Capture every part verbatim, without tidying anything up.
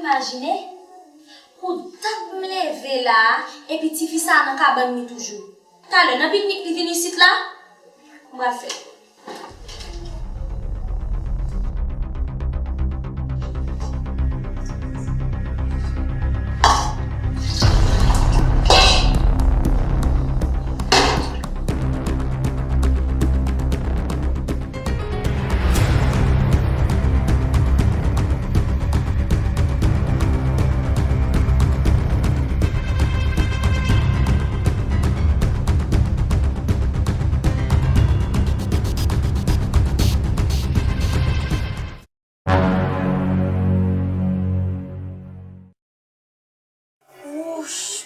Imajine, pou dat m leve la a, epi tifi sa a nan kabann li toujou. Talè, nan piknik li vin isit la? M pral fè. Wouch!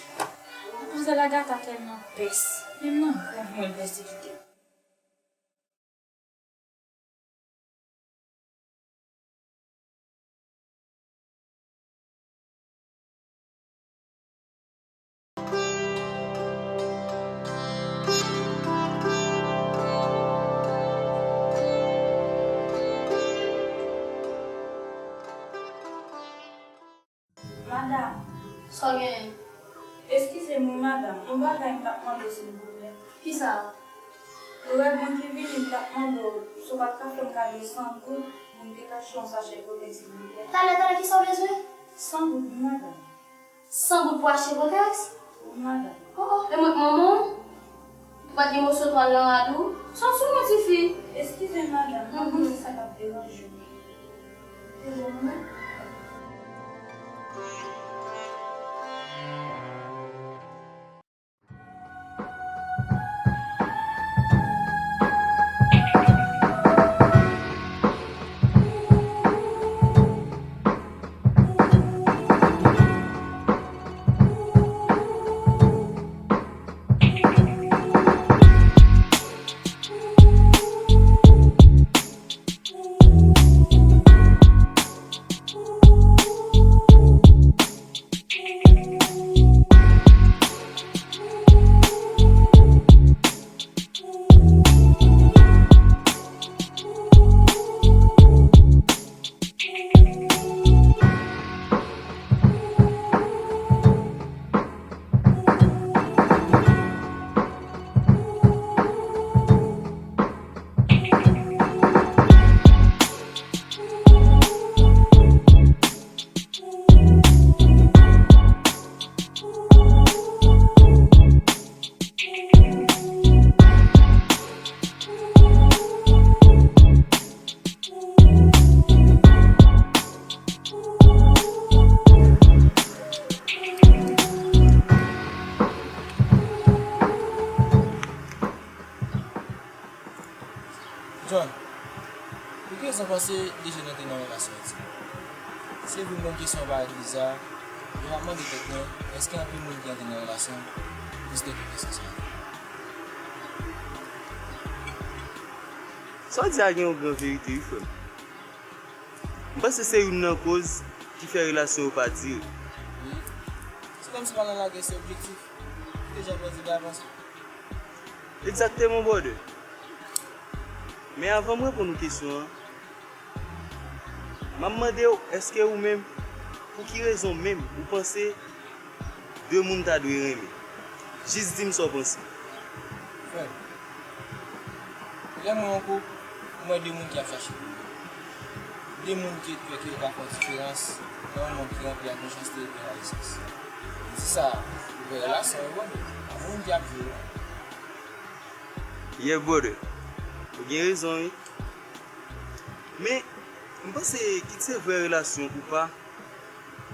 Manzè Lagata tèlman pès. Menm nan venn mwen l pèsekite. Madanm. Sa w genyen? Eskize m wi madanm, yon bagay m t ap mande w silvouplè. Kisa? Rèv mwen ki vini, m t ap mande w si w pa t ka fè m kado san goud pou m te ka achte yon sachè kotèks silvouplè. Talè, talè, kisa w bezwen? San goud wi madanm. San goud pou achte kotèks? Wi madanm. Oh, oh, e mwen k manman w? Ou pa t gen moso twal nan rad ou? Sot sou mwen, tifi! Eskize m madanm, m ap mande w si sa p ap deranje w. Se bon, mwen. John, pou ki rezon w panse de jèn antre nan relasyon entim? Se vre, bon, kesyon an parèt biza, men m ap mande tèt mwen, èske anpil moun ki antre nan relasyon plis de kesyon sa yo? Sa w di a gen yon gran verite, wi, frè m. M panse se youn nan koz ki fè relasyon yo pa dire. Wi. Se kòmsi w pa nan lagè, se objektif. Ou deja pèdi davans. Egzakteman, brother. Men avan m reponn ou kesyon an, m ap mande w, èske ou menm, pou ki rezon menm ou panse de moun ta dwe renmen? Jis di m sa w panse. Frè m, lè mwen an koup, m wè de moun ki ap chache pou yo. De moun ki kwè ke yo ka fè yon diferans nan yon mond ki ranpli ak mechanste epi rayisans. Di sa, ouvè relasyon yo, bon, pa moun ki ap jwe yo. Yeah, brother. Ou gen rezon, wi. Men, m panse, kit se vrè relasyon ou pa,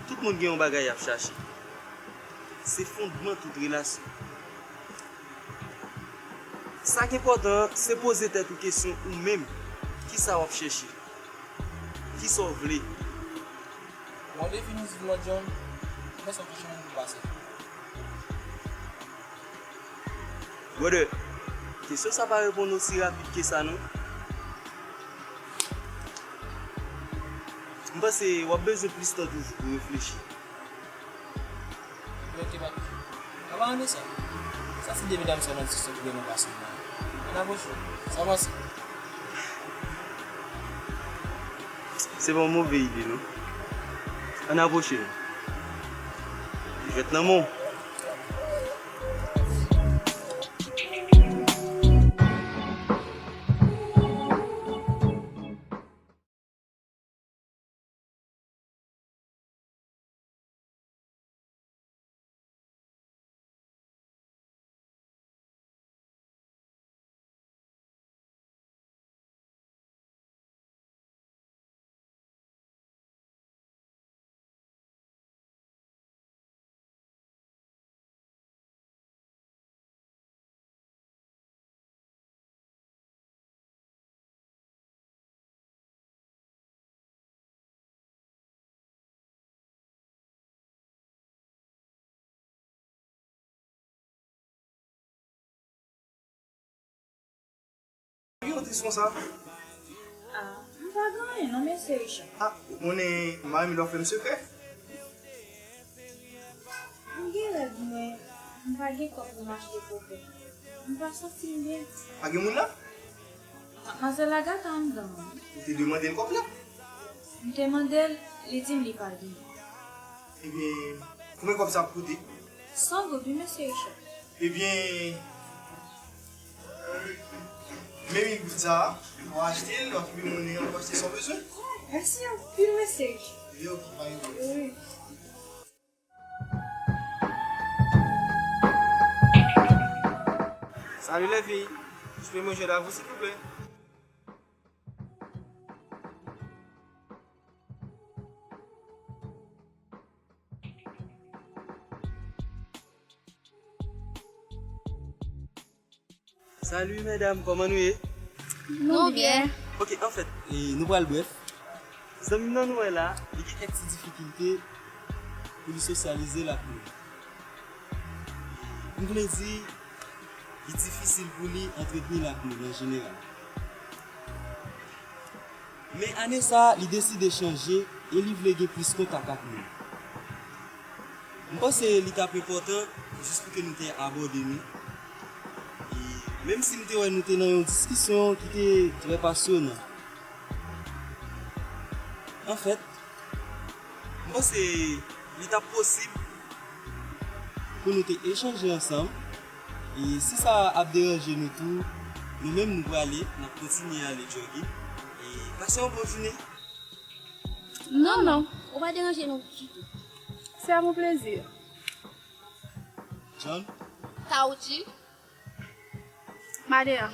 tout moun gen yon bagay y ap chache. Se fondman tout relasyon. Sa k enpòtan an, se poze tèt ou kesyon ou menm, kisa w ap chèche? Kisa w vle? Bon, definitivman, John, mwen sa m chèche moun pou pase. Brother, kesyon sa pa reponn osi rapid ke sa non. M panse w ap bezwen plis tan toujou pou reflechi. Mwen te pa toujou. An paran de sa, sa se de medam sa nan ti sòt grenn anba sòt la. Ann apwoche. Sa w panse? Se pa yon move ide non. Ann apwoche. Jwèt nan men w. Ki w tris konsa? Ah, m pa gen anyen non, mesye Richard. Ah, ou konnen mari m lè w fè m sekrè? M gen règ mwen, m pa gen kòb pou m achte pwovèb. M pa santi m byen. Pa gen moun la? Madmwazèl la gate anndan an. Ou te demande l kòb la? M te mande l, li di m li pa gen. Ebyen, konbyen kòb sa ap koute? San goud, wi, mesye Richard. Ebyen, men wi goud sa a, w a achte l, w a kenbe monnen an, w a achte sa w bezwen. Mèsi anpil, mesye Richard. Wi, ok, pa gen pwoblèm. Wi. Salut les filles, je peux me joindre à vous s'il vous plaît? Salut medam, kòman nou ye? Nou byen. Ok, anfèt, e, nou pral brèf. Zanmi m nan nou wè la, li gen kèk ti difikilte pou li sosyalize l ak nou. M vle di, li difisil pou li antretni l ak nou an jeneral. Men ane sa a, li deside chanje e li vle gen plis kontak ak nou. M panse li t ap enpòtan jis pou ke nou te abòde nou. E menm si m te wè nou te nan yon diskisyon ki te trè pasyonan. Anfèt, m panse li t ap posib pou nou te echanje ansanm. E si sa ap deranje nou tou, nou menm nou prale, n ap kontinye ale jògin. E pase yon bon jounen. Non, non, ou pa deranje nou ditou. C'est à mon plaisir. John? Taoudji? Madea.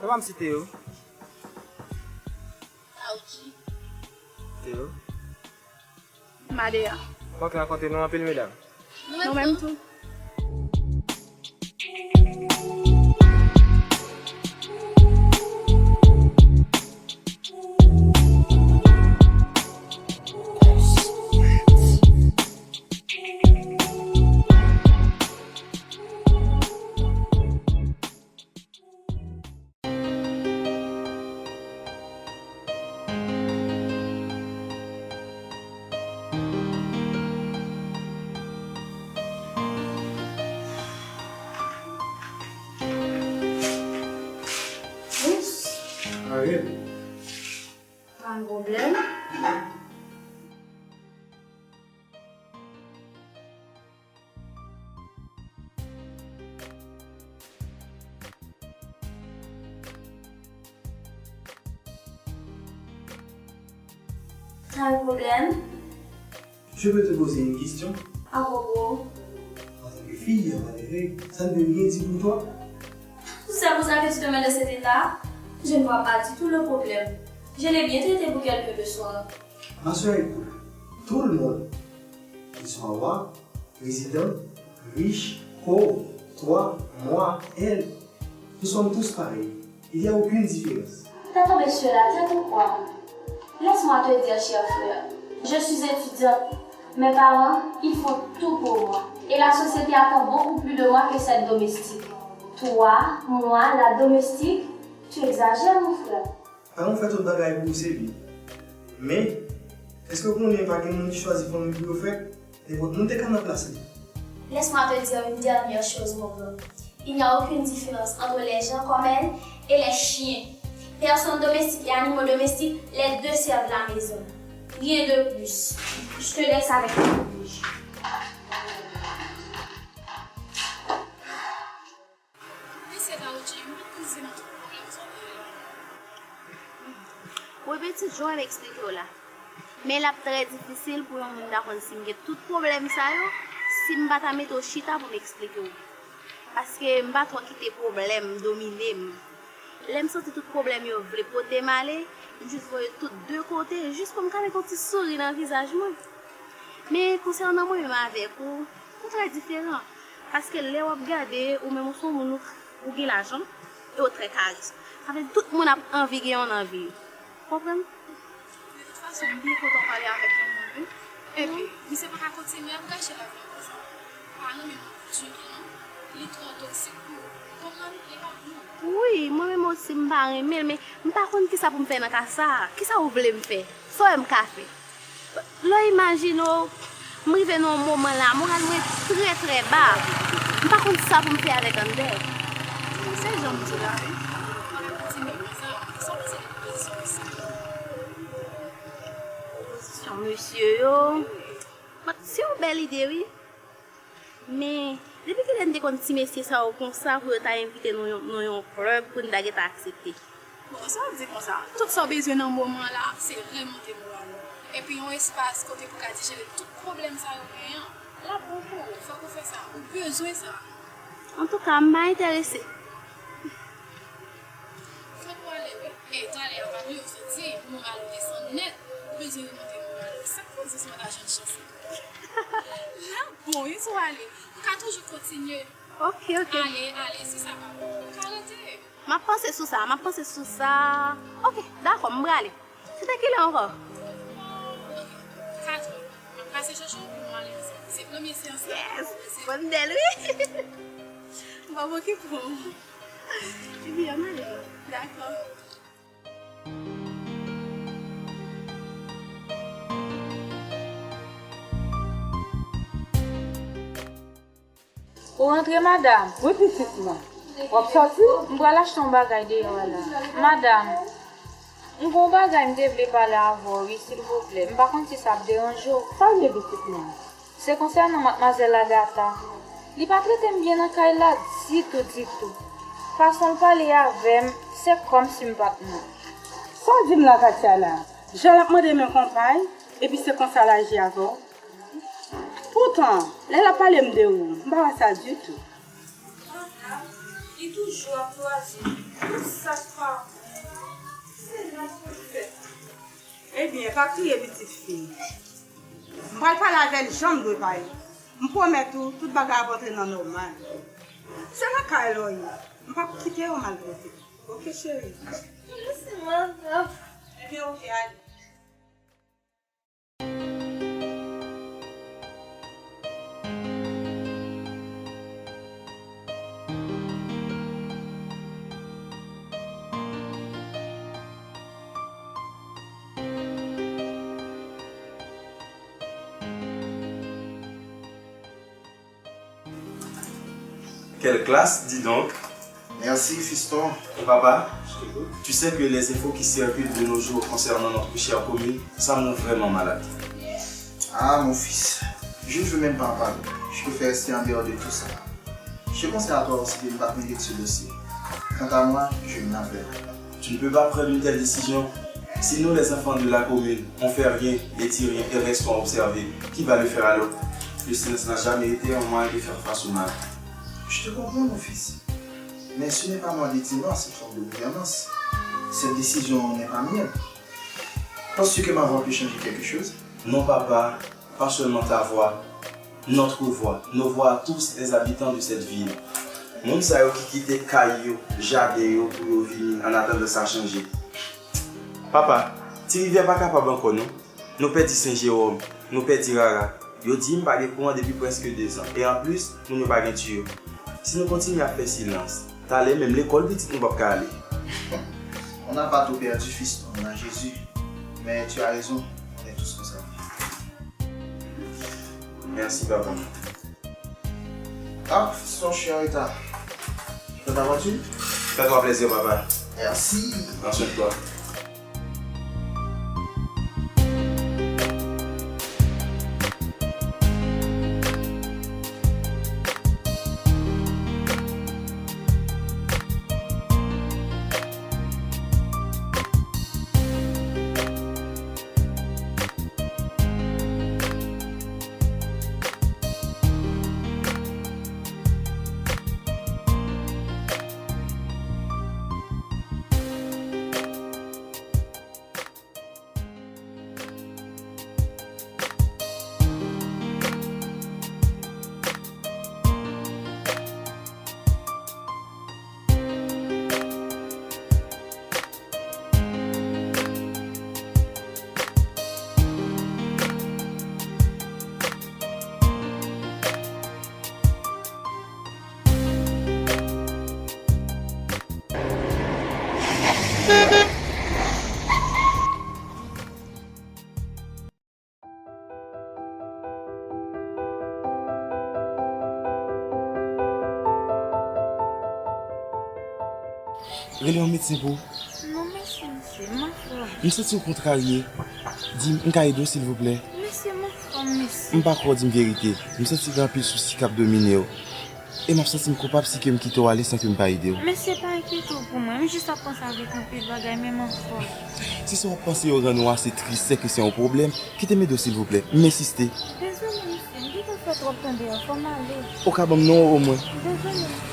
Papa m site yo. Taoudji. Site yo. Madea. Mwen kontan rankontre nou anpil, medam. Nou menm tou. Pa gen pwoblèm. Sa yon pwoblèm? Je peux te poser une question? À propos? En tant que fille, à malgré, ça ne veut rien dire pour toi? C'est pour ça que tu te mets dans cet état? Je ne vois pas du tout le problème. Je l'ai bien traité pour quelqu'un de soi. Ma sœur, écoute, tout le monde, qu'il soit roi, président, riche, pauvre, toi, moi, elle, nous sommes tous pareils. Il n'y a aucune différence. T'as tombé sur la tête ou quoi? Laisse-moi te dire, cher frère, je suis étudiante. Mes parents, ils font tout pour moi. Et la société attend beaucoup plus de moi que cette domestique. Toi, moi, la domestique, tu exagères, mon frère. Paran w fè tout bagay pou ou, se vre. Men, èske w konnen pa gen moun ki chwazi fanmi pou yo fèt? Nenpòt moun te ka nan plas li. Laisse-moi te dire une dernière chose, mon grand. Il n'y a aucune différence entre les gens comme elle et les chiens. Personnes domestiques et animaux domestiques, les deux servent la maison. Rien de plus. Je te laisse avec ton oblige. Mesye Daoudji, m pa t konn si nan tout pwoblèm sa w te ye la. Wi pitit, jan w eksplike w la. Men l ap trè difisil pou yon moun ta konn si m gen tout pwoblèm sa yo, si m pa ta mete w chita pou m eksplike w. Paske m pa twò kite pwoblèm domine m. Lè m santi tout pwoblèm yo vle pote m ale, m jis voye tout de kote, jis pou m ka met yon ti souri nan vizaj mwen. Men konsènan mwen menm avèk ou, nou trè diferan. Paske lè w ap gade, ou menm ou se yon moun ou, ou gen lajan, e ou trè karism. Sa vle di tout moun ap anvi gen yon nan vi. Konprann? De tout fason, m byen kontan pale avèk yon moun, wi. Epi, misye pa ka kontinye ap gache lavi l konsa. Pa renmen moun pou di non. Li twò toksik pou ou. Konprann? Li pa bon. Wi, mwen menm osi m pa renmen l, men m pa konn kisa pou m fè nan ka sa a. Kisa ou vle m fè? Sa w wè m ka fè? Lè w imajine w, m rive nan yon moman la, moral mwen trè, trè ba. M pa konn sa pou m fè avèk Ander. Se jan m di la, wi. Mwen kontinye konsa, sa w panse de pwopozisyon misye yo? Pwopozisyon misye yo? Bon, se yon bèl ide, wi. Men, depi kilè n te konn ti mesye sa yo konsa pou yo ta envite nou yon, nan yon klèb pou n ta gentan aksepte? Bon, sa w di konsa? Tout sa w bezwen nan moman la, se remonte moral ou. Epi yon espas kote pou w ka dijere tout pwoblèm sa yo genyen an, l ap bon pou ou. Fòk ou fè sa. Ou bezwen sa. Antouka, m pa enterese. Fòk ou ale, wi. E talè a pa byen ou soti, moral ou desann nèt. Ou bezwen remonte moral ou. Sa k fè w di se yon ajan de chans? L ap bon, wi, si w ale. Ou ka toujou kontinye. Ok, ok. Ale, ale, si sa pa bon, ou ka rete. M ap panse sou sa, m ap panse sou sa. Ok, dakò, m prale. Se te kilè ankò? Ok, katrè. M ap pase chèche w pou nou ale ansanm. Se premye seyans la. Yes! Bonn bèl, wi! M p ap okipe w. Epi, ann ale. Dakò. Ou rantre, madanm? Wi, pitit mwen. W ap sòti? M pral achte yon bagay deyò a la. Madanm, m gen yon bagay m te vle pale avè w, wi, silvouplè. M pa konn si sa ap deranje w. Sa l ye, pitit mwen? Se konsènan madmwazèl Agatha. Li pa trete m byen nan kay la ditou, ditou. Fason l pale avè m, se kòmsi m pa t moun. Sa w di m la, Katiana? Jan l ap mande men konpay, epi se konsa l aji avè w? Poutan, lè l ap pale m de ou, m pa wè sa ditou. Li toujou ap chwazi tout sa k pa bon. Se jan pou l fè. Ebyen, pa kriye, pitit fi. M pral pale avè l jan m dwe pale. M pwomèt ou, tout bagay ap antre nan nòmal. Se lakay la w ye. M p ap kite yo maltrete w. Oke, cheri? Mèsi, manman. Ebyen, oke, ale. Quelle classe, dis donc? Merci, fiston. Papa, tu sais que les infos qui circulent de nos jours concernant notre chère commune, ça me rend vraiment malade. Ah, mon fils, je ne veux même pas en parler. Je préfère rester en dehors de tout ça. Je pensais à toi aussi de ne pas mêler de ce dossier. Quant à moi, je n'en avais rien. Tu ne peux pas prendre une telle décision. Si nous, les enfants de la commune, on fait rien et dit rien et restons à observer, qui va le faire alors? Le silence n'a jamais été un moyen de faire face au mal. Je te comprends, mon fils. Mais ce n'est pas à moi de dire non à cette forme de gouvernance. Cette décision n'est pas mienne. Penses-tu que ma voix peut changer quelque chose? Non, papa, pas seulement ta voix, notre voix, nos voix à tous les habitants de cette ville. Moun sa yo ki kite kay yo, jaden yo pou yo vini an atandan sa chanje. Papa, Ti Rivyè pa kapab ankò non. Nou pèdi Sen Jewòm, nou pèdi Rara. Yo di m pa gen kouran depi prèske dezan. E anplis, moun yo pa gen tiyo. Si nou kontinye ap fè silans, talè menm lekòl pitit nou p ap ka ale. On n'a pas tout perdu, fils, on a Jésus. Mais tu as raison, on est tous concernés. Merci, papa. Ah, son chien est tard. T'as pas voiture? Fais-toi plaisir, papa. Merci. Prends soin de toi. Rele yon medsen pou ou. Non, mèsi, mesye, m anfòm. M santi w kontrarye. Di m, m ka ede w, silvouplè? Mesye, m anfòm, mesye. M pa kwè w di m verite. M santi gen anpil sousi k ap domine w. E m ap santi m koupab si ke m kite w ale san ke m pa ede w. Mesye, pa enkyete w pou mwen. M jis ap panse avèk anpil bagay, men m anfòm. Si sa w ap panse yo rann ou ase tris, sèke se yon pwoblèm, kite m ede w, silvouplè. M ensiste. Dezole, mesye. M gentan fè twòp tan deyò. Fò m ale. Ou ka ban m non w omwen? Dezole.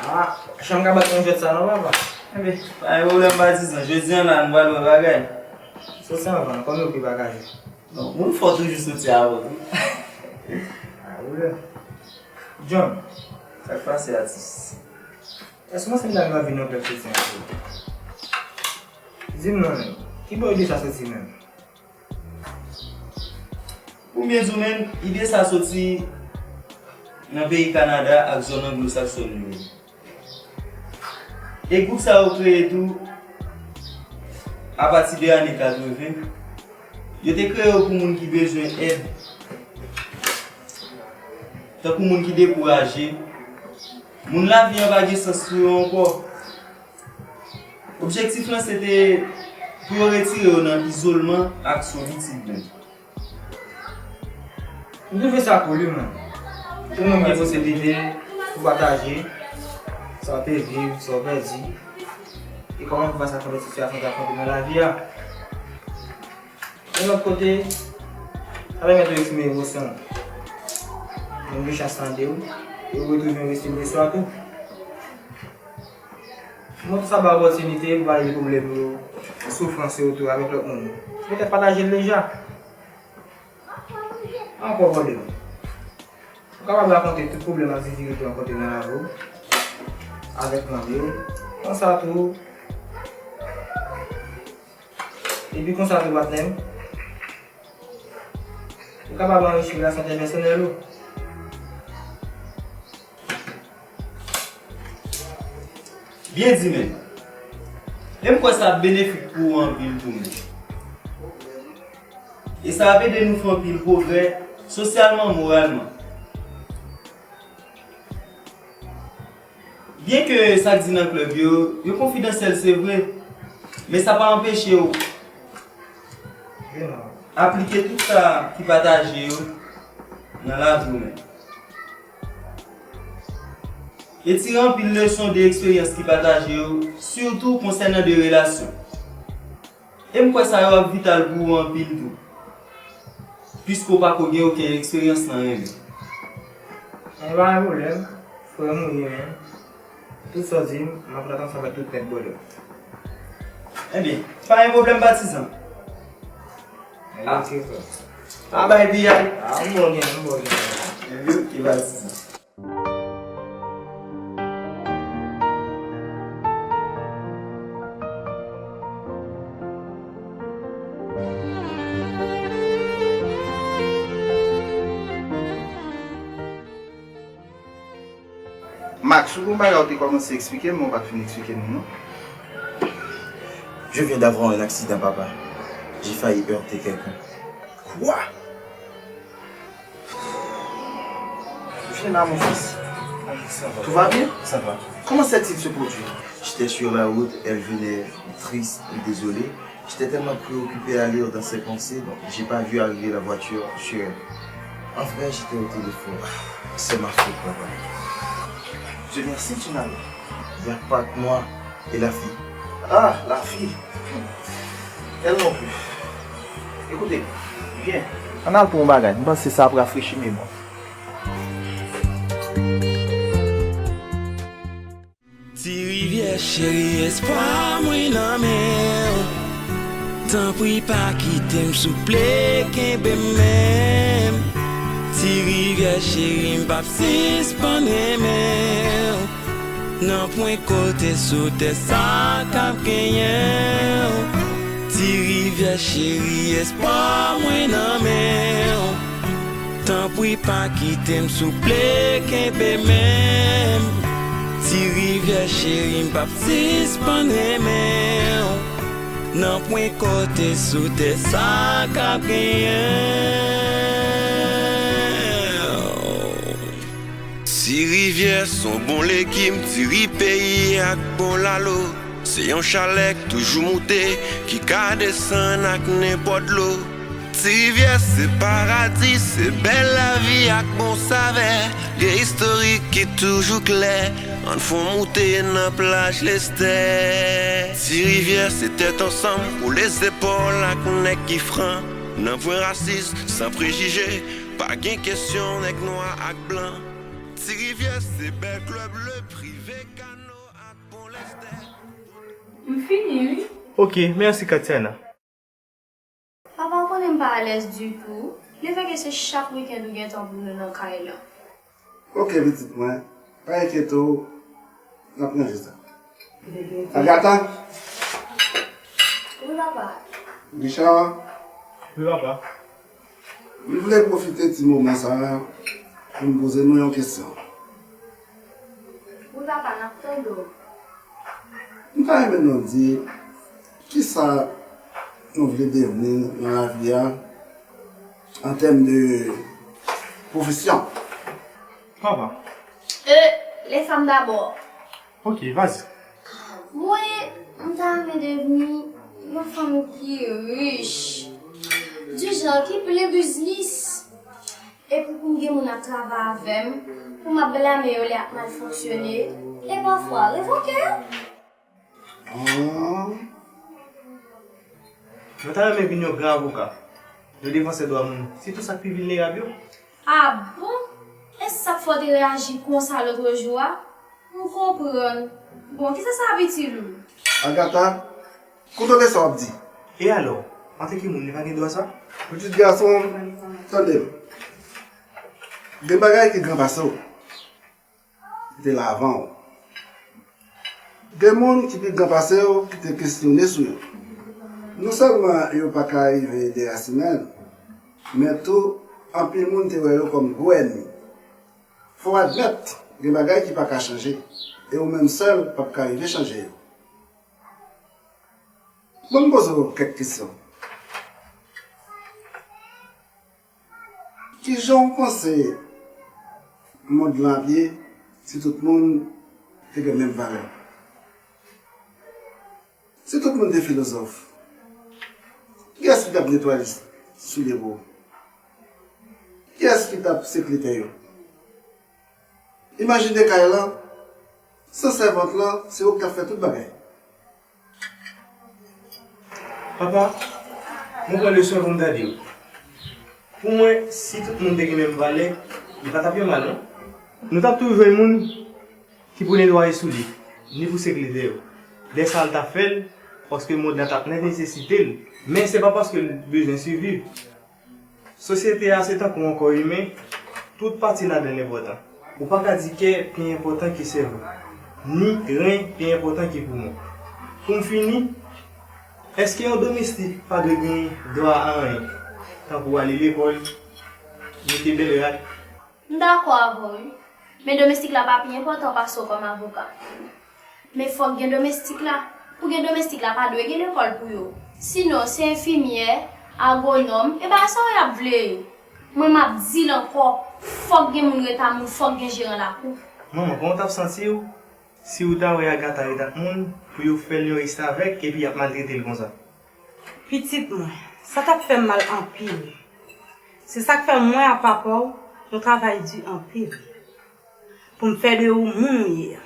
Ah, chanm ka bat mwen jwèt sa non, papa. Enben, pa gen pwoblèm, patizan. Jodi a la, nou pral wè bagay. Soti anvan, kòm yo pi pa ka jwe. Non, moun fò toujou soti avan tou. Ah, wi. John, sa k pase, atis? Èske w panse medam yo ap vin nan klèb soti ansanm? Di m non, menm. Ki bò ide sa soti menm? Pou m byen di w menm, ide sa soti nan peyi Kanada ak zòn anglosaksòn yo. E gwoup sa yo kreye tou apati de ane katreven. Yo te kreye yo pou moun ki bezwen èd, tankou moun ki dekouraje, moun lavi an pa gen sans pou yo ankò. Objektif lan se te pou yo retire yo nan izolman ak solitid menm. M twouve sa kou li, mwen. Tout moun gen posiblite pou pataje sa w te viv, sa w pèdi, e kòman pou fè fas ak konplèks sitiyasyon w te afwonte nan lavi a. Yon lòt kote, sa pèmèt ou eksprime emosyon w. Moun gen chans tande w, e ou retwouve yon restil de swa tou. Mwen tou sa ba opòtinite pou pale de pwoblèm yo, soufrans yo tou avèk lòt moun. Petèt pataje l deja. Ankò pwoblèm. Ou kapab rakonte tout pwoblèm ak difikilte w rankontre nan lavi w avèk manmi w. Konsa tou, epi konsa tou, patnè m, ou kapab anrichi relasyon entèpèsonèl ou. Byen di, men. E m kwè sa ap benefik pou ou anpil tou, men. E sa ap ede nou fè anpil pwogrè sosyalman, moralman. Byenke sa k di nan klèb yo, yo konfidansyèl, se vre, men sa pa anpeche w aplike tout sa ki pataje yo nan lavi w menm. E tire anpil leson de eksperyans ki pataje yo, sitou konsènan de relasyon. E m kwè sa yo ap vital pou ou anpil tou, piske w pako gen okenn eksperyans nan renmen. Enben, pa gen pwoblèm, frè m ou ye, men tout sa w di m, m ap ret ansanm avèk tout tèt bwè dlo. Enben, pa gen pwoblèm, patizan. Enben, ah, ok, frè. Pa bay piyay. Ah, m bon gen, m bon gen. Enben, ok, patizan. Max, ou gon bagay ou te kòmanse eksplike m, men ou pa t fin eksplike m li, non. Je viens d'avoir un accident, papa. J'ai failli heurter quelqu'un. Quoi? Viens là, mon fils. Tout va bien? Ça va. Comment s'est-il se produit? J'étais sur la route, elle venait triste et désolée. J'étais tellement préoccupé à lire dans ses pensées, donc j'ai pas vu arriver la voiture sur elle. En vrai, j'étais au téléphone. C'est ma faute, papa. Dieu merci, tu n'as, il y a pas que moi et la fille. Ah, la fille. Elle non plus. Écoutez, viens. Ann al pran yon bagay. M panse sa ap rafrechi memwa. Ti rivyè cheri, espwa mwen nan men w. Tanpri pa kite m souple, kenbe m menm. Ti rivyè cheri, m p ap sispann renmen w. Nan pwen kote sou tè sa k ap genyen w. Ti rivyè cheri, espwa mwen nan men w. Tanpri pa kite m souple, kenbe men m. Ti rivyè cheri, m p ap sispann renmen w. Nan pwen kote sou tè sa k ap genyen w. Ti rivyè s on bon legim, ti ri peyi ak bon lalo. Se yon chalè k toujou moute, ki ka desann ak nenpòt dlo. Ti rivyè se paradi, se bèl lavi ak bon savè. Lye istorik ki toujou klè, ann fon moute nan plaj Lestè. Ti rivyè se tèt ansanm, koule zepòl ak nèg ki fran. Nan pwen rasis, san prejije, pa gen kesyon nèg nwa ak blan. Ti rivyè se bèl klèb le prive, kano ak bon Lestè. M fini, wi. Ok, mèsi, Katiana. Papa, ou konnen m pa alèz ditou. Lefètke se chak wikenn ou gentan pou nou nan kay la. Ok, pitit mwen. Pa enkyete w, n ap ranje sa. Agata? Wi, papa. Richard? Wi, papa. M vle pwofite ti moman sa a pou m poze nou yon kesyon. Wi, papa, n ap tande w. M ta renmen nou di kisa nou vle devni nan lavi a an tèm de pwofesyon. Papa. Euh, les femmes d'abord. Ok, vas-y. Mwen, m ta renmen devni yon fanm ki rich, du genre ki plen biznis. Epi pou m gen moun ap travay avè m, pou m ap blame yo lè y ap mal fonksyone, e pafwa revoke yo. Ah. Mwen ta renmen vin yon gran avoka, yon defansè dwa moun, sitou sa k pi vilnerab yo. Ah bon? E sa k fè w te reyaji konsa lòt jou a? M konprann. Bon, kisa sa ap itil ou? Agata, kontwole sa w ap di. E alò, antanke moun, li pa gen dwa sa? Pitit gason m, tande m. Gen bagay ki gran pase w, ki te la avan w. Gen moun ki pi gran pase w, ki te kesyone sou yo. Non sèlman yo pa ka rive derasinen l, men tou, anpil moun te wè yo kòm gwo ènmi. Fò w admèt, gen bagay ki pa ka chanje, e ou menm sèl p ap ka rive chanje yo. Ban m poze w kèk kesyon. Kijan w panse mond lan ap ye si tout moun te gen menm valè? Si tout moun te filozòf, kiyès ki t ap netwaye soulye pou ou? Kiyès ki t ap sekle tè yo? Imajine kay lan, san sèvant lan, se ou ki t ap fè tout bagay. Papa, mwen pran leson pou m ta di w. Pou mwen, si tout moun te gen menm valè, li pa t ap yon mal, non. Nou t ap toujou jwenn moun ki pou netwaye soulye, ni pou sekle tè yo. Dèfwa l t ap fè l, paske mond lan t ap nesesite l. Men se pa paske l bezwen siviv. Sosyete a se tankou yon kò imen, tout pati ladan l enpòtan. Ou pa ka di kè pi enpòtan ke sèvo, ni ren pi enpòtan ke poumon. Pou m fini, èske yon domestik pa dwe gen dwa a anyen, tankou ale lekòl, mete bèl rad? M dakò avè w, wi. Men domestik la pa pi enpòtan pase w kòm avoka. Men fòk gen domestik la. Pou gen domestik la, pa dwe gen lekòl pou yo. Sinon, se enfimyè, agwonòm, e bagay sa yo y ap vle ye. Mwen, m ap di l ankò, fòk gen moun rete a moun, fòk gen jeran lakou. Manman, kòman w t ap santi w si w ta wè Agata rete ak moun pou yo fè l yon restavèk epi y ap maltrete l konsa? Pitit mwen, sa t ap fè m mal anpil. Se sa k fè mwen ak papa w, nou travay di anpil pou m fè de ou moun ou ye a.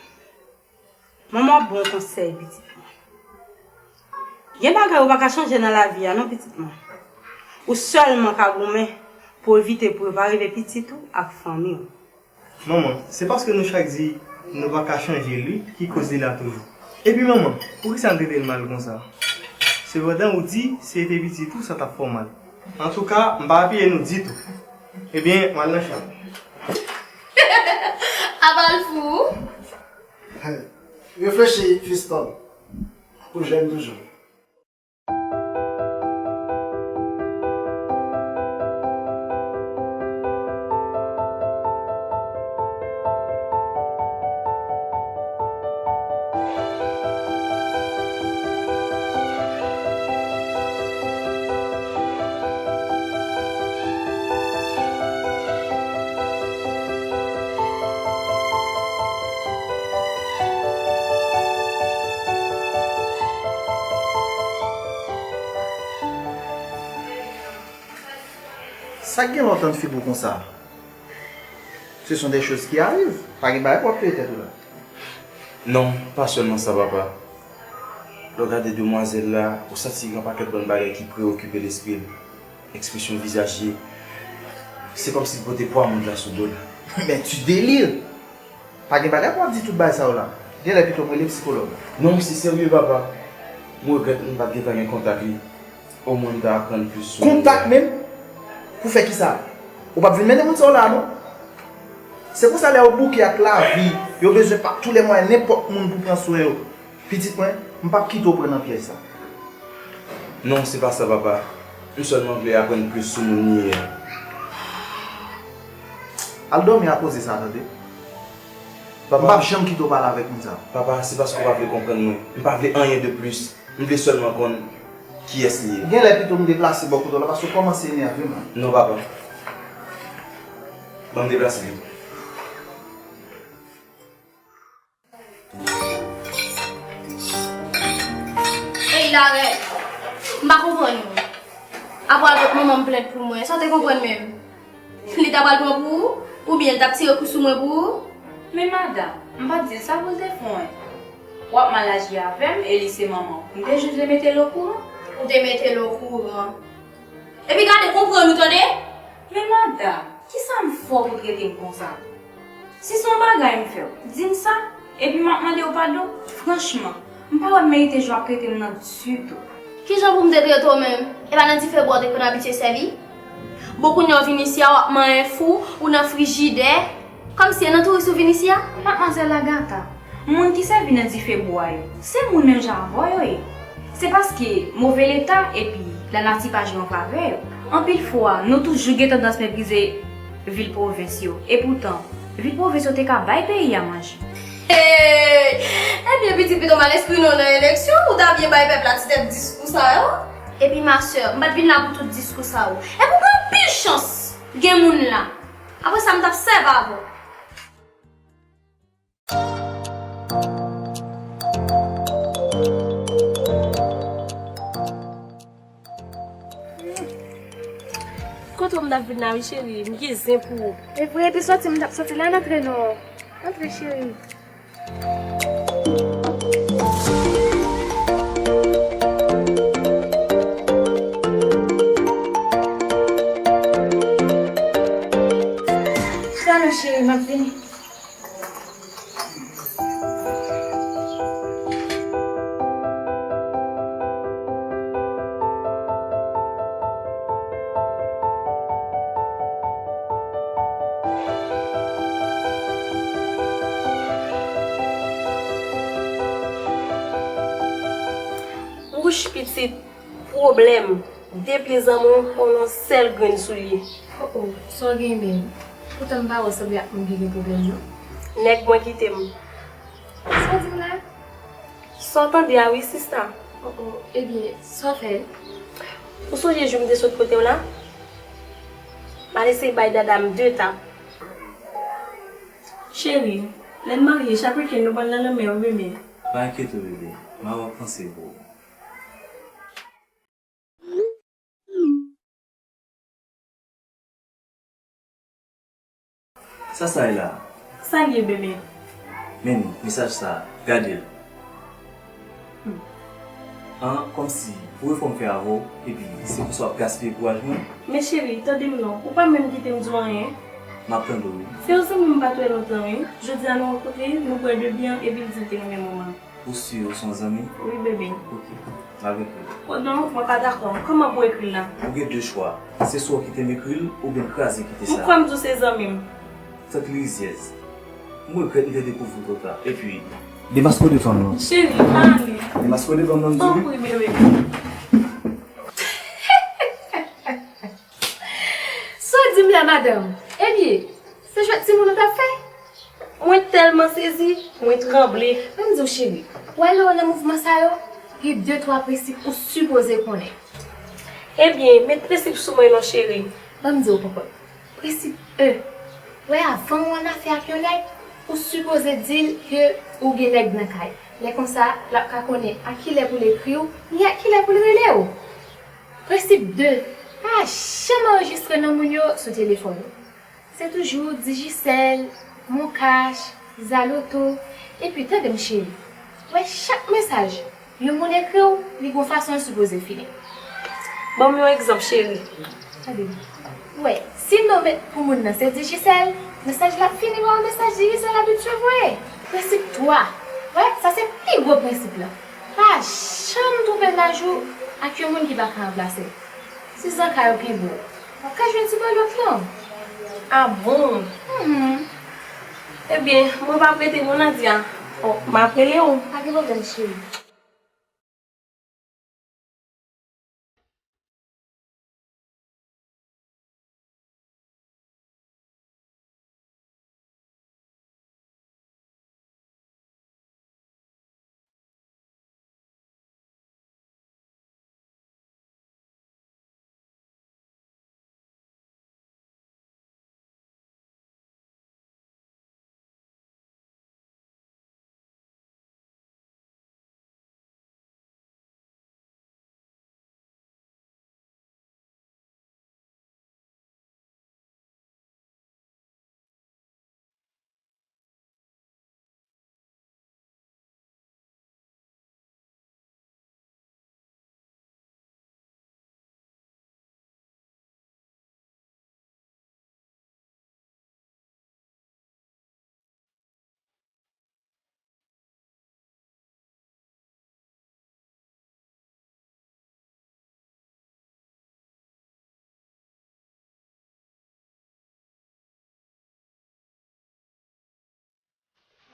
Manman w ap ba w konsèy, pitit mwen. Gen bagay ou pa ka chanje nan lavi a non, pitit mwen. Ou sèlman ka goumen pou evite pou yo pa rive pitit ou ak fanmi w. Manman, se paske nou chak di nou pa ka chanje li ki koz li la toujou. Epi manman, poukisa n trete l mal konsa? Sepandan ou di si l te pitit ou sa t ap fè w mal. Antouka, m pa apiye nou ditou. Ebyen, m al nan chanm. Apa l fou? Reflechi, Fiston. Ou jèn toujou. Sa k gen lè w tann figi w konsa? Ce sont des choses qui arrivent. Pa gen bagay pou w ap touye tèt ou la. Non, pa sèlman sa, papa. Lè w gade demwazèl la, ou santi gen yon pakèt bann bagay ki preyokipe lespri l. Ekspresyon vizaj li, se kòmsi l pote pwa mond la sou do l. Men tu délires! Pa gen bagay pou w ap di tout bagay sa yo la. Genlè pito m rele psikològ la. Non, se serye, papa. Mwen regrèt m pa t gentan gen kontak li. Omwen m ta aprann plis sou li. Kontak menm? Pou fè kisa? Ou p ap vin mennen moun sa yo la, non. Se konsa lè yo bouke ak lavi, yo bezwen pa tous les moyens, nenpòt moun pou pran swen yo. Pitit mwen, m p ap kite w pran nan pyèj sa. Non, se pa sa, papa. M sèlman vle aprann plis sou moun li ye a. Al dòmi a koze sa, tande. M p ap janm kite w pale avèk moun sa. Papa, se paske w pa vle konprann mwen. M pa vle anyen de plis. M vle sèlman konn kiyès li ye. Genlè pito m deplase bò kote w la, paske w kòmanse enève m la. Non, papa. Ban m deplase pito. Ey, Larèl, m pa konprann ou. Apre w al pot manman m plent pou mwen, sa w te konprann menm? Li ta pral pran pou ou? Oubyen li t ap tire kou sou mwen pou ou? Men madanm, m pa t di l sa pou l te fè w. W ap mal aji avè m e li se manman w. M te jis vle mete l okouran. Ou te mete l okouran. Epi gade, konprann ou, tande? Men madanm, kisa m fè w pou w trete m konsa? Si se yon bagay m fè w, di m sa, epi m ap mande w padon. Franchman, m pa wè m merite jan w ap trete m nan ditou. Kijan pou m te trete w menm? E pa nan dife bwa w te konn abitye sèvi? Bon, kounye a w vin isi a, w ap manyen fou, ou nan frijidè. Kòmsi e nan touris ou vin isi a? Madmwazèl Agata, moun ki sèvi nan dife bwa yo, se moun menm jan avè w yo ye. Se paske move leta epi lanati pa jwe an favè yo. Anpil fwa, nou toujou gen tandans meprize vil pwovens yo. Epoutan, vil pwovens yo te ka bay peyi a manje. Hey! Ebyen, pitit, pito mal enskri non nan eleksyon, ou ta byen bay pèp la ti tèt diskou sa yo. Epi, ma sè, m pa t vin la pou tout diskou sa yo. Epi, w gen anpil chans, gen moun la. Apre sa, m t ap sèvi avè w. Kote w m t ap vin la wi, cheri? M gen zen pou ou. E vre, te sòti m t ap sòti la, n antre non. Antre, cheri. Sa non, cheri, m ap vini. Wouch pitit, pwoblèm. De pye zanmi w, w nan sèl grenn soulye. Oh oh, sa w gen menm? Poutan m pa wè w sanble ak moun ki gen pwoblèm, non. Nèg mwen kite m. Sa w di m la? Sa w tande a wi, sista. Oh oh, ebyen, sa w fè? Ou sonje jou m te sot kote w la? M al eseye bay dada m de tap. Cheri, lè n marye, chak wikenn nou pral nan lanmè wi, bebe. Pa enkyete w, bebe. M a wè w panse pou ou. Sa sa ye la? Sa l ye, bebe? Men mesaj sa, gade l. Hmm. An, kòmsi pou refò m fè avè w, epi se konsa w ap gaspiye kouraj mwen? Men cheri, tande m non, ou pa menm kite m di w anyen. M ap tande w wi. Se yon zanmi m pa t wè lontan wi. Jodi a nou rankontre, nou bwè de byè, epi l di l te renmen manman l. Ou si w se yon zanmi? Wi, bebe. Ok, m ap ekri l. Oh non, mwen pa dakò. Kòman pou w ekri l la? Ou gen de chwa. Se swa w kite m ekri l, oubyen l kraze kite sa. M kwè m di w se zanmi m. Tank li rizyèz. M regrèt m te dekouvri w twò ta. Epi, demaske w devan m non. Cheri, pa ale. Demaske w devan m non, m di wi. Tanpri, bebe. Sa w di m la, madanm? Ebyen, se jwèt timoun ou t ap fè? Mwen tèlman sezi, mwen tranble. Ban m di w, cheri, w wè lè w nan mouvman sa yo, gen de twa prensip ou sipoze konnen. Ebyen, met prensip sou mwen non, cheri. Ban m di w, Pòpòt. Prensip e. Wè, avan w annafè ak yon nèg, ou sipoze di l ke ou gen nèg nan kay. Lè konsa, l ap ka konnen a kilè pou l ekri w, ni a kilè pou l rele w. Prensip de. Pa janm anrejistre non moun yo sou telefòn ou. Se toujou Digicel, Moncash, Zaloto, epi tande m cheri, wè chak mesaj yon moun ekri w, li gon fason l sipoze fini. Ban m yon egzanp, cheri. Tande m. Wè, si non w met pou moun nan se Digicel, mesaj la ap fini pa yon mesaj Digicel abitye voye. Prensip twa. Wè, sa se pi gwo prensip la. Pa janm twonpe laj ou ak yon moun ki pa ka ranplase l. Si zanka yo kenbe w, w ap ka jwenn ti bòlòt lan. A bon? Mhm. Ebyen, mwen p ap rete non, Nadia. O, m ap rele w. Pa gen pwoblèm, cheri.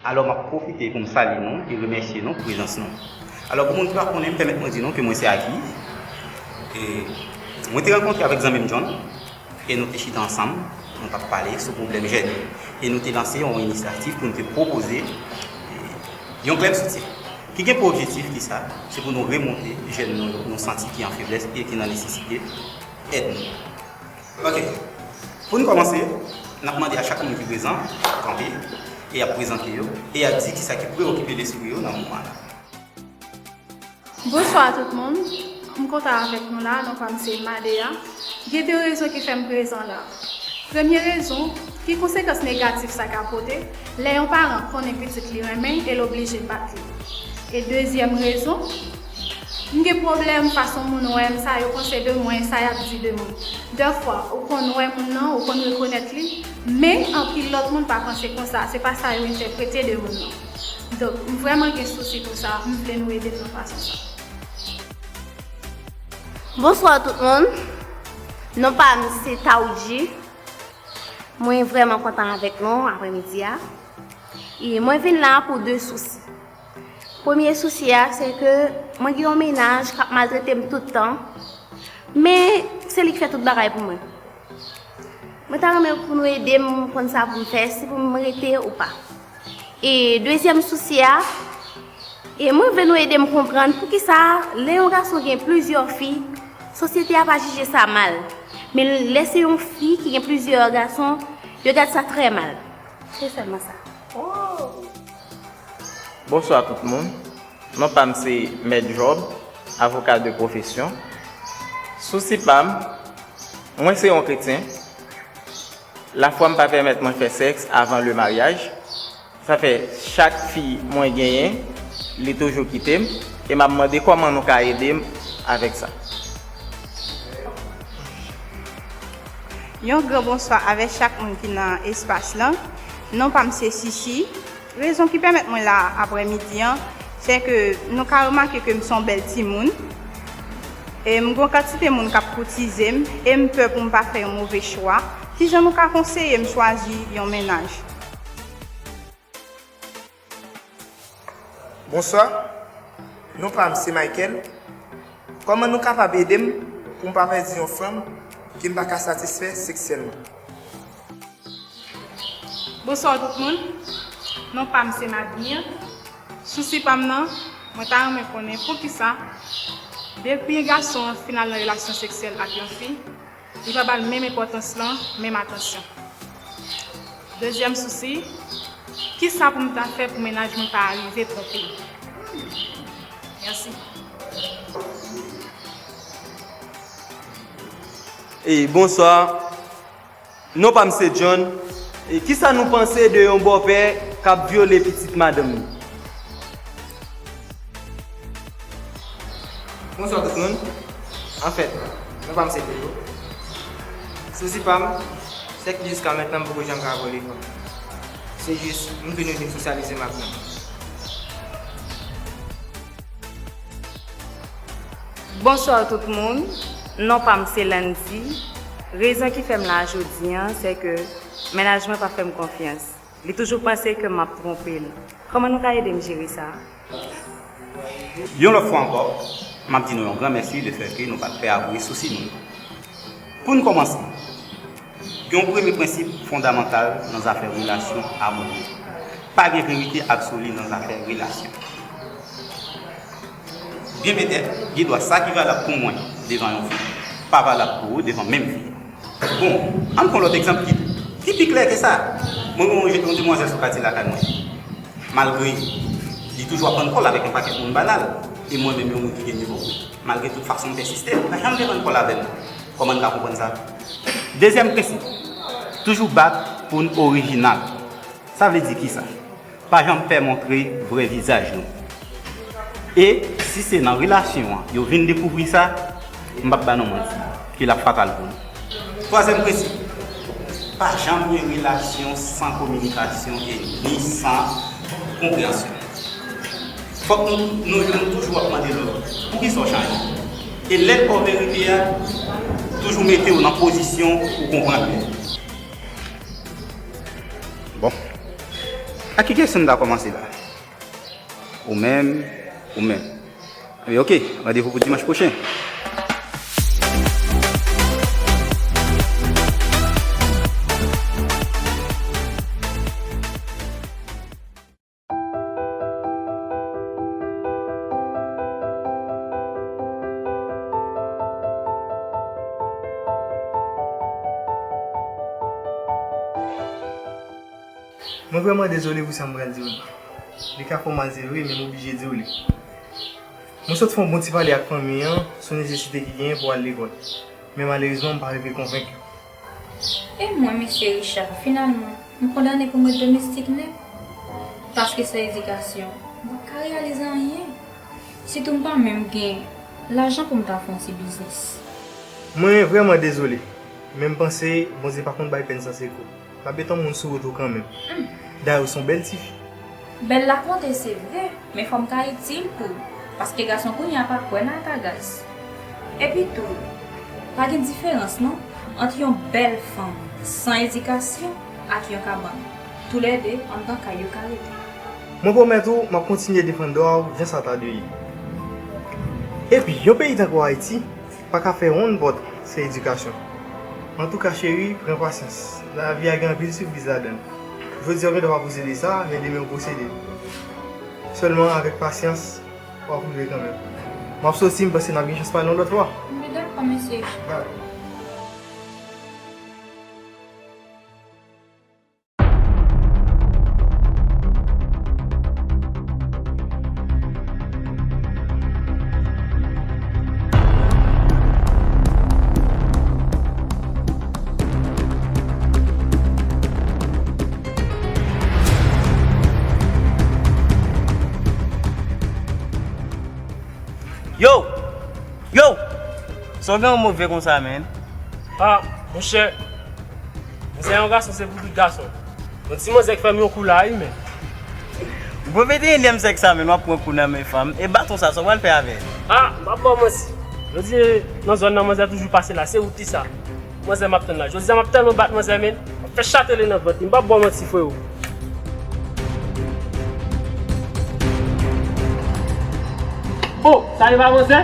Alò, m ap pwofite pou m salye nou e remèsye nou pou prezans nou. Alò, pou moun ki pa konnen m, pèmèt mwen di nou ke mwen se Aguy. E mwen te rankontre avèk zanmi m John e nou te chita ansanm, nou t ap pale sou pwoblèm jèn yo. E nou te lanse yon inisyativ pou nou te pwopoze, e, yon klèb soutyen ki gen pou objektif ki sa, se pou nou remonte jèn nou yo, nou santi ki an feblès e ki nan nesesite èd nou. Ok. Pou n kòmanse, n ap mande a chak moun ki prezan kanpe e ap prezante yo e ap di kisa ki preokipe lespri yo nan moman la. Bonswa tout moun. M kontan avèk nou la, non pa m se Madea. Gen de rezon ki fè m prezan la. Premye rezon, ki konsekans negatif sa ka pote lè yon paran konnen pitit li renmen e l oblije bat li? E dezyèm rezon, m gen pwoblèm fason moun wè m, sa yo panse de mwen, sa y ap di de mwen. Dèfwa, ou konn wè moun nan, ou konn rekonèt li, men anpil lòt moun pa panse konsa, se pa sa yo entèprete de moun nan. Donk, m vrèman gen sousi pou sa, m vle nou ede m nan fason sa. Bonswa tout moun. Non pa m se Taoudji. Mwen vrèman kontan avèk nou aprèmidi a. E mwen vin la pou de sousi. Premye sousi a, se ke mwen gen yon mennaj k ap maltrete m tout tan. Men, se li k fè tout bagay pou mwen. Mwen ta renmen pou nou ede m konn sa pou m fè, si pou m rete ou pa. E dezyèm sousi a, e mwen vle nou ede m konprann poukisa lè yon gason gen plizyè fi, sosyete a pa jije sa mal. Men lè se yon fi ki gen plizyè gason, yo gad sa trè mal. Se sèlman sa. Bonswa tout moun. Non pa m se Mèt Job, avoka de pwofesyon. Sousi pa m, mwen se yon kretyen. Lafwa m pa pèmèt mwen fè sèks avan le maryaj. Sa fè chak fi mwen genyen, li toujou kite m, e m ap mande kòman nou ka ede m avèk sa. Yon gran bonswa avèk chak moun ki nan espas lan. Non pa m se Chichi. Rezon ki pèmèt mwen la aprèmidi an, se ke nou ka remake ke m se yon bèl timoun. E m gen yon kantite moun k ap koutize m, e m pè pou m pa fè yon move chwa. Kijan nou ka konseye m chwazi yon mennaj? Bonswa, non pa m se Michael. Kòman nou kapab ede m pou m pa pèdi yon fanm ke m pa ka satisfè seksyèlman? Bonswa tout moun. Non pa m se Madmir. Sousi pa m nan, mwen ta renmen konnen poukisa depi gason an fin al nan relasyon seksyèl ak yon fi, li pa ba l menm enpòtans lan, menm atansyon. Dezyèm sousi, kisa pou m ta fè pou mennaj mwen pa rive twonpe m? Mèsi. E, bonswa. Non pa m se John. E, kisa nou panse de yon bòpè k ap vyole pitit madanm li? Bonswa tout moun. Anfèt, non pa m se Pedro. Sousi pa m, se ke jiska mentnan m poko janm ka vyole fanm. Se jis, m vini vin sosyalize m ak moun. Bonswa tout moun, non pa m se Landy. Rezon ki fè m la jodi an, se ke mennaj mwen pa fè m konfyans. Li toujou panse ke m ap twonpe l. Kòman nou ka ede m jere sa? Yon lòt fwa ankò, m ap di nou yon gran mèsi lefètke nou pa t pè avwe sousi nou yo. Pou n kòmanse, gen yon premye prensip fondamantal nan zafè relasyon amoure. Pa gen verite absoli nan zafè relasyon. Byen petèt, gen dwa sa ki valab pou mwen devan yon fi pa valab pou ou devan menm fi. Bon, ann pran lòt egzanp ki, ki pi klè ke sa. Mwen gen yon demwazèl sou katye lakay mwen. Malgre li toujou ap rann kò l avèk yon pakèt moun banal, e mwen menm yon moun ki gen nivo, malgre tout fason m pèsiste, li pa janm vle rann kò l avè m. Kòman n ka konprann sa? Dezyèm prensip, toujou bat pou n orijinal. Sa vle di kisa? Pa janm pè montre vrè vizaj nou. E si se nan relasyon an yo vin dekouvri sa, m p ap ba nou manti, ke l ap fatal pou nou. Twazyèm prensip, pa janm gen relasyon san kominikasyon e ni san konpreyansyon. Fòk nou, nou youn toujou ap mande lòt, poukisa w chanje? E lè l ba w verite a, toujou mete w nan pozisyon pou konprann li. Bon. Ak ki kesyon n ta kòmanse la? Ou menm, ou menm. Ebyen, oke, randevou pou dimanch pwochen. Mwen vrèman dezole pou sa m pral di w la. Li ka fè w mal se vre, men m oblije di w li. Mwen sot fè yon bon ti pale ak fanmi an sou nesesite ki genyen pou w al lekòl. Men malerezman, m pa rive konvenk yo. E mwen, mesye Richard, finalman, m kondane pou m ret domestik nèt? Paske san edikasyon, m p ap ka reyalize anyen. Sitou m pa menm gen lajan pou m ta fè yon ti biznis. Mwen vrèman dezole, men m panse Bondye pa konn bay pèn san sekou. L ap met yon moun sou wout ou kanmenm. Dayè, ou se yon bèl tifi. Bèl la konte, se vre, men fò m ka itil tou, paske gason kounye a pa kwè nan atagaz. Epi tou, pa gen diferans non ant yon bèl fanm san edikasyon ak yon kabann. Toulède anndan kay yo ka rete. Mwen pwomèt ou, m ap kontinye defann dwa w jan sa ta dwe ye. Epi, yon peyi tankou Ayiti, pa ka fè wonn pòt san edikasyon. Antouka cheri, pran pasyans. Lavi a gen anpil sipriz ladan l. Jodi a w gen dwa pa posede sa, men demen w posede l. Sèlman avèk pasyans, w ap rive kanmenm. M ap soti, m panse n ap gen chans pale yon lòt fwa. Men dakò, mesye. Bye. Yo! Yo! Sa w gen yon move konsa, menn? Ah, monchè, mizè yon gason se pou tout gason. Yon ti manzè k fè m yon kou la, wi, menn. Bon, mete lè m sèk sa, menn, w ap pran kou nan men fanm. E baton sa, sa w pral fè avè l? Ah, m p ap ba w manti. Jodi, nan zòn nan, manzè toujou pase la, se wout li sa. Manzè m ap tann la. Jodi a m ap tèlman bat manzè, menn. M ap fè chatele nan vant li. M p ap ba w manti, frero. Oh, sa e pa manzè?